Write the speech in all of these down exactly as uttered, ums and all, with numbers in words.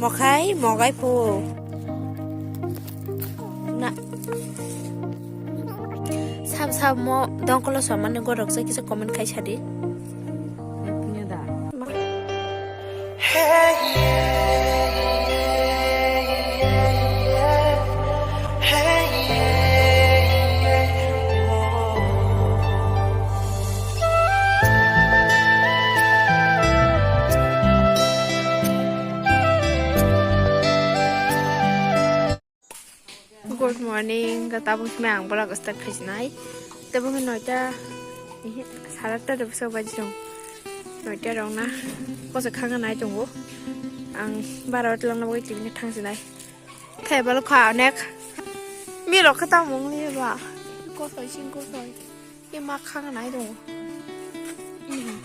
Mokhai, mogai phu. Na. Sab sab mo dongkolo samani gorok se kisa comment khai sadi. Good morning, tabuk simi ang vlog start khaisnai. Tabuk noita, ihi, sara ta tabuk so baji dong. Noita rok na, kosa khanga nai tongo. Ang bara o twlangna bagwi tibini thangsinai. Thai balo kha onek. Mi rok kha tamo wng liya ba. Kosoi sing kosoi. Ye ma khanga nai tongo. Ihi.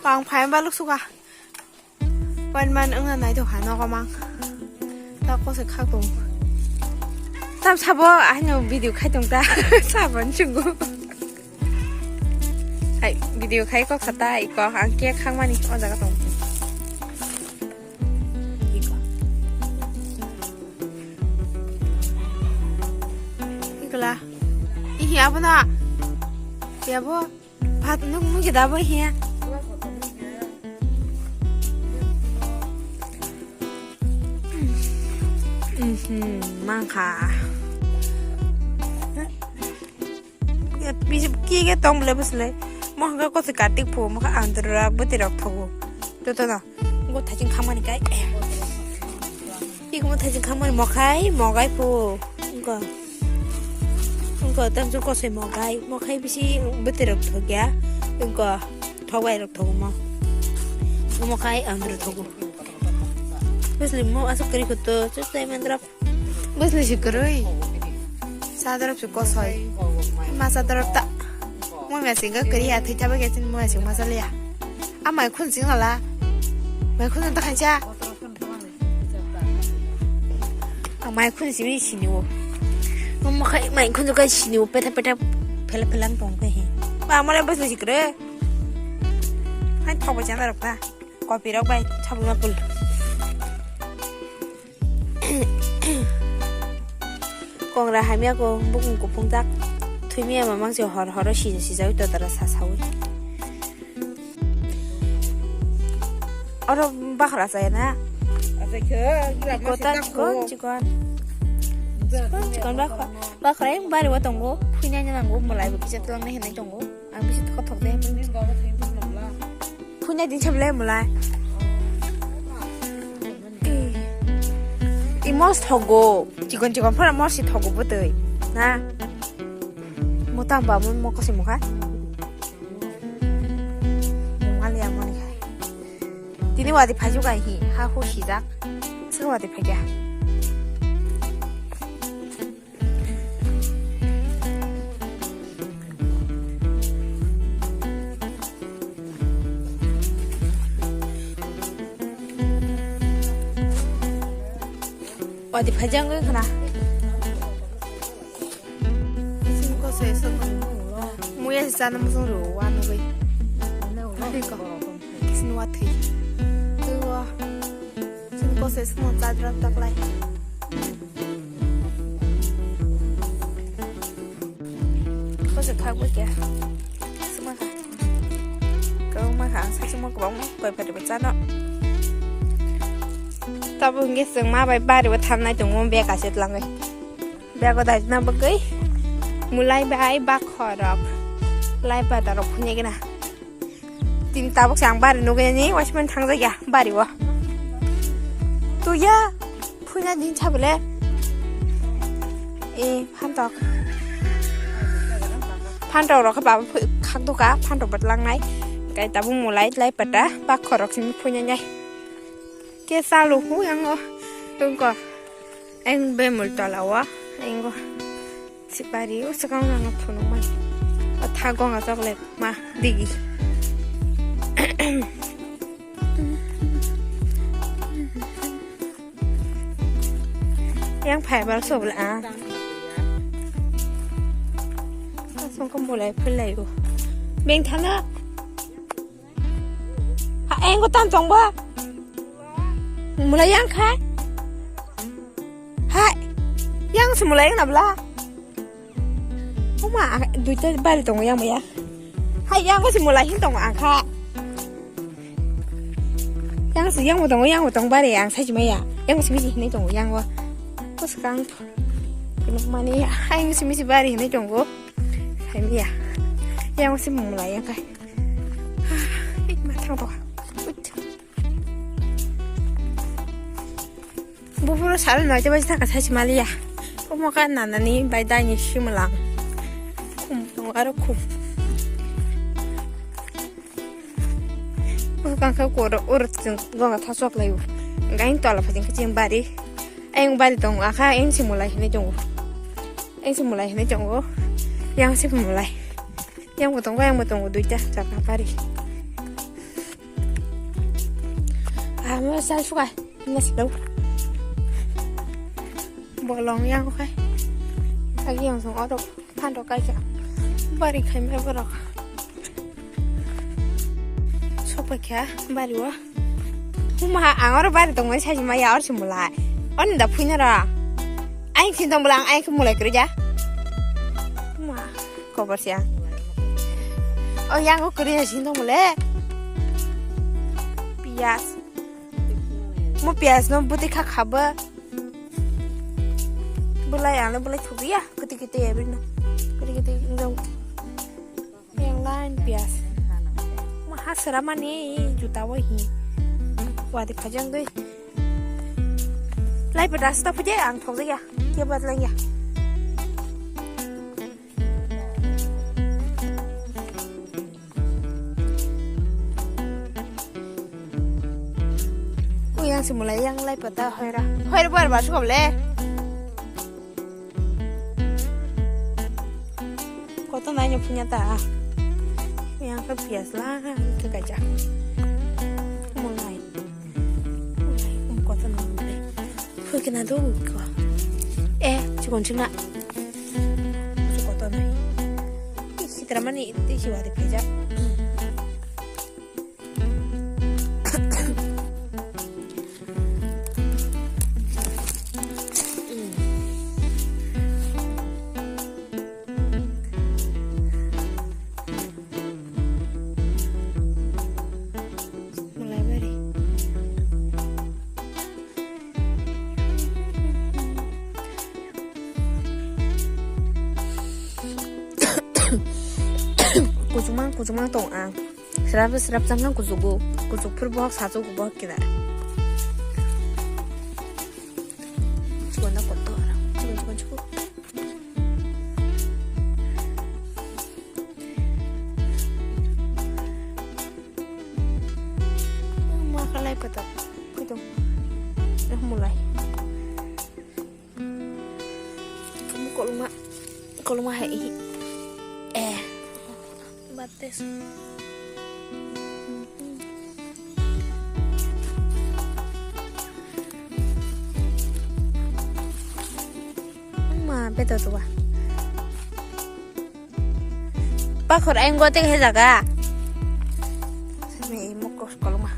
Pang phai baluk suka. Wan man wngna nai tong ha nogo mang. Ta kosoi khak tong. Tam sabo aino video khai tong ta. Sabon chungo. Hai video khai kok sata iko ang ke khang mani o jaga tong. Iko. Ikla. Ihi abo na. Ya bo. Phat nuk nuk da bo hiya. Mhm, mangkha. Ya, bisi ki ke tong bole bwsle. Mo hwnkha kosi kartik phu, mo kha andra bwtwi rok thogo. Joto no. Ngo thajin khamani kai. Iko mo thajin khamani mokhai, mogai phu. Ngo. Ngo tam jung kosoi mogai. Mokhai bisi bwtwi rok thogya. Ngo thogbai rok thogo mo. Mokhai andro thogo. Bwsli mo asuk kari kuto. Chusai mandra. Bwsli si kwrwi. Sadorop si kosoi. Ma sadorop ta. Mo mesing ga kwrwi ya thwi thaba ga chin mo mesing ma saliya. A mai khun sing la. Mai khun ta khacha. A mai khun simi sini o. Mo khai mai khun kai sini o peta peta phela phela tong kai he. Ba mo le bwsli si kwrwi. Hai thok ba chana rok ta. Kopi rok bai sabun ma pul. Kongra hamya ko bukung kupung jak. Thwimya mamang se hor horo sija sija wi totara sa sawi. Oro bakhra chaya na. Iko ta chikon chikon. Chikon chikon bakhra. Bakhra yang bari wa tongo. Phuina nya nango mulai bo kisa tlang ne hinai tongo. Ang bisi thothok de. Phuina din chable mulai. I mos thogo. Chikon chikon phara mos si thogo bwtwi. Na. Motang ba mo mokose mokha. Mali amoni khai. Tini wadi phaju kai hi. Ha hu sijak. Sing wadi phagya. Wadi phajang khna. Sing ko se so. Muya sana musung ro wa no bai. Ko. Sing wa thi. Ko. Sini kosoi simo chadra taklai. Kosoi khak bo kya. Sima kha. Kau ma kha ang sa simo kwbang ma koi pari ba chano. Tabo hingke chwng ma bai bari bo thangnai tongo bag ase tlangai. Bag o dai na bagwi. Mulai bai bak khorok. Lai pada rok phunye gina. Tini tabuk se ang bari nugwi ani waismani thangjakya bari o. Tuya phuina din sabole. E phantok. Phantok rok baba khak duka phantok bat langnai. Kai tabuk mulai lai pata bak khorok simi phuina nai. Ke salu hu yang o. Tungko. Eng bemul tola o. Engo. Sipari o swkang no phunukmani. O tha gonga chocolate ma digi. Yang phai bal sobla a. Songkam bulai philai o. Beng thana. Ha engo tam tong ba. Mulai yang kha. Hai. Yang se mulai yang na bla. Uma, duita bari tongo yang ya. Hai, yang se mulai hin tongo ang kha. Yang se yang tongo, yang tongo bari ang sai maya. Yang se misi hin tongo yang wa. Bwskang. Mani hai misi misi bari hin tongo. Hai maya. Yang se mulai yang kha. Hai, ma thang to. Buphuru sal noita baji thangkha sai se maliya. Omo ka nanani bai daini simulang. Khum tongo aro khum. Bwkang khe koro oro chwng gwnga thasok laio. Gain tola phajing khe chwng bari. Ayang bari tongo akha ayang simulai hinwi tongo. Ayang simulai hinwi tongo. Yang simulai. Yang bo tongo, yang bo tongo duita chakna bari. Ah, mo sal suka. Nasi dau. Bolong yang khai. Agi yang song oro phan rok kaisa. Bari khai me borok. Sokpai kha bari o. Huma ang oro bari tongmani sai ma ya or simulai. Oni da phuina ra. Ai khin tong bwla ang ai khe mulai kwrwi ja. Huma kobor sia. O yang o kwrwi ya sin tong bwle. Piyas. Mo piyas no bwtwi kha kha bo. Bwlai ang le bwlai thubi ya. Kwtwi kwtwi ya bini. Kwtwi kwtwi wng jao. Yang lain piyas. Mo ha sera mani juta bo hi. Wadi phajang doi. Lai pa rasta phuje ang thok ya. Ke bad lang ya. Uyang si mulai yang lai pata hoira. Hoira buar ba sukam le. Koto nai nyo punya ta. Uyang ka pias la ke kaja. Mulai. Mulai um koto nai mulai. Hui kena do ko. Eh, chikon chikna. Koto nai. Ih, sitra mani iti siwa de peja. Mulai bari. Kuchukmang, kuchukmang tong ang. Srap srap chang kang kuchugo. Kuchuk phur bohok sachugo bohok kida. Chikon da kotor. Chikon, chikon, chikon. Ma kalai patok. Kutung. Eh, mulai. Kamu koloma, koloma hai. Eh. Bates. Ma, beto tuwa. Pakhor ayang gote he jaga. Sini mokos koloma.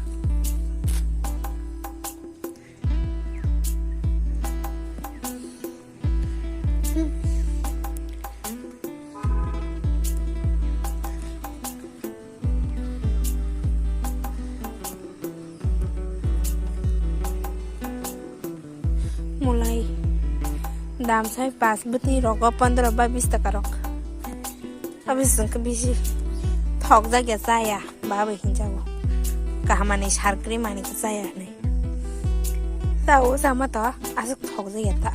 Mulai dam sai pas bwtwi rogo pondro ba bis taka rok. Abis jeng khe bisi thok jak ya chaya ba bai hinjago. Kahamani sarkri mani khe chaya hinwi. Chao chama to aswk thok jak ya ta.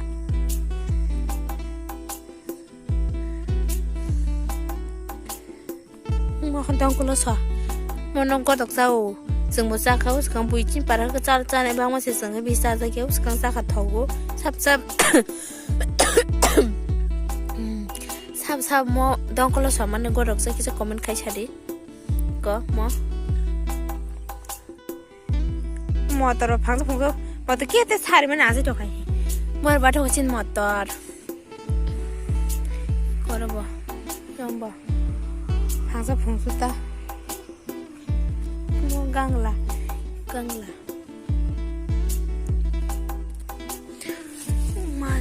Mo dongkolo sa. Mo nong kotok chao. Chwngbo chakha o swkang bui chini para khe chal chanai bangma se chwng khe bisi chajak ya o swkang chakha thogo. Sap sap. Sap sap mo dongkolo sa mani gorok sa kisa comment khai sadi. Ko mo. Motor phangsa phungsa motor kete sari mani asai tokai. Bor bathok chin motor. Korobo. Yombo. Phangsa phungsa ta. Mo gangla. Gangla.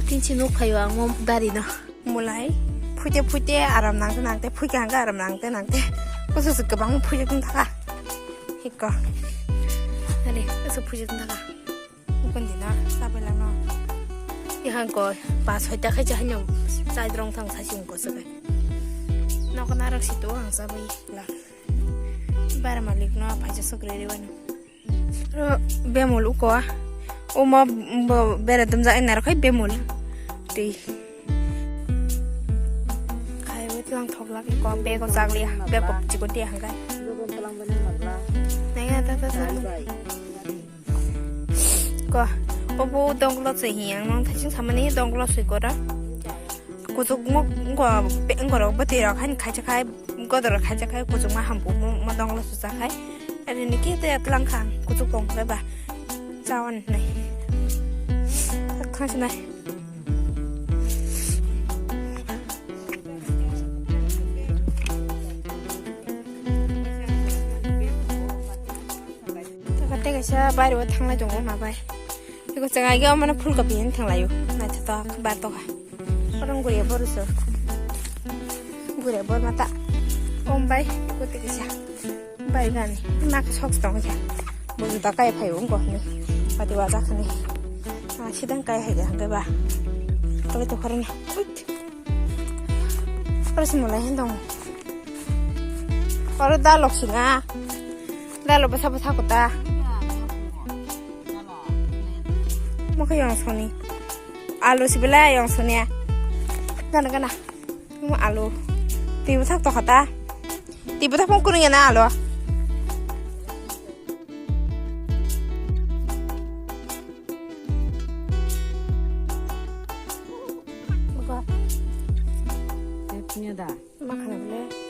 Tinsi nuk phaio ang o dari no. Mulai phuite phuite aram nangte nangte, phuike hangke aram nangte nangte. Kusu se kwbang phuite tong thaka. Hiko. Ani, kusu phuite tong thaka. Ukon dina, sabai langno. Ihang ko, pa soita khai cha hanyo, chai drong thang sa sing ko sabai. Nok narak si to ang sabai la. Bara malik no, pa cha sokre re wano. Ro bemol uko. Uma bo bera dumjak naro khai bemol. Tei. Khai wet lang thok lak ko, bego chak liya, bego chikon tiya hangkai. Naya ta ta ta. Ko, obo donglo se hi ang nang thaching samani donglo se ko da. Kuchuk mo, ngo, pe, ngorok bwtwi rok hain khaisa khai, godor khaisa khai, kuchuk ma hampu mo, mo donglo susa khai. Ari ni khe te atlang khang, kuchuk tong khai ba. Chawan nai. Khang sinai. Taka tei kaisa bari o thanglai tongo ma bai. Eko chwng aige o mano phulkopi hin thanglaio. Naithotok bar tokha. Orang guriya boruso. Guriya bor mata. Om bai, eko tei kaisa. Bai gani. Nak sok tong ja. Buju ta kai phai ungko ni. Pati waja khani. Ah, sidang kai hai ja hangke ba. Kali to khorang. Oro se mulai hin dong. Oro dalok singa. Dalok bwsa bwsa kota. Mokhe yong soni. Alu si belai yong soni. Gana gana. Mo alu. Twi bwsak tokha ta. Twi bwsak phung kwrwngya na alu. Bwkha. Tepnya da. Ma khana bole.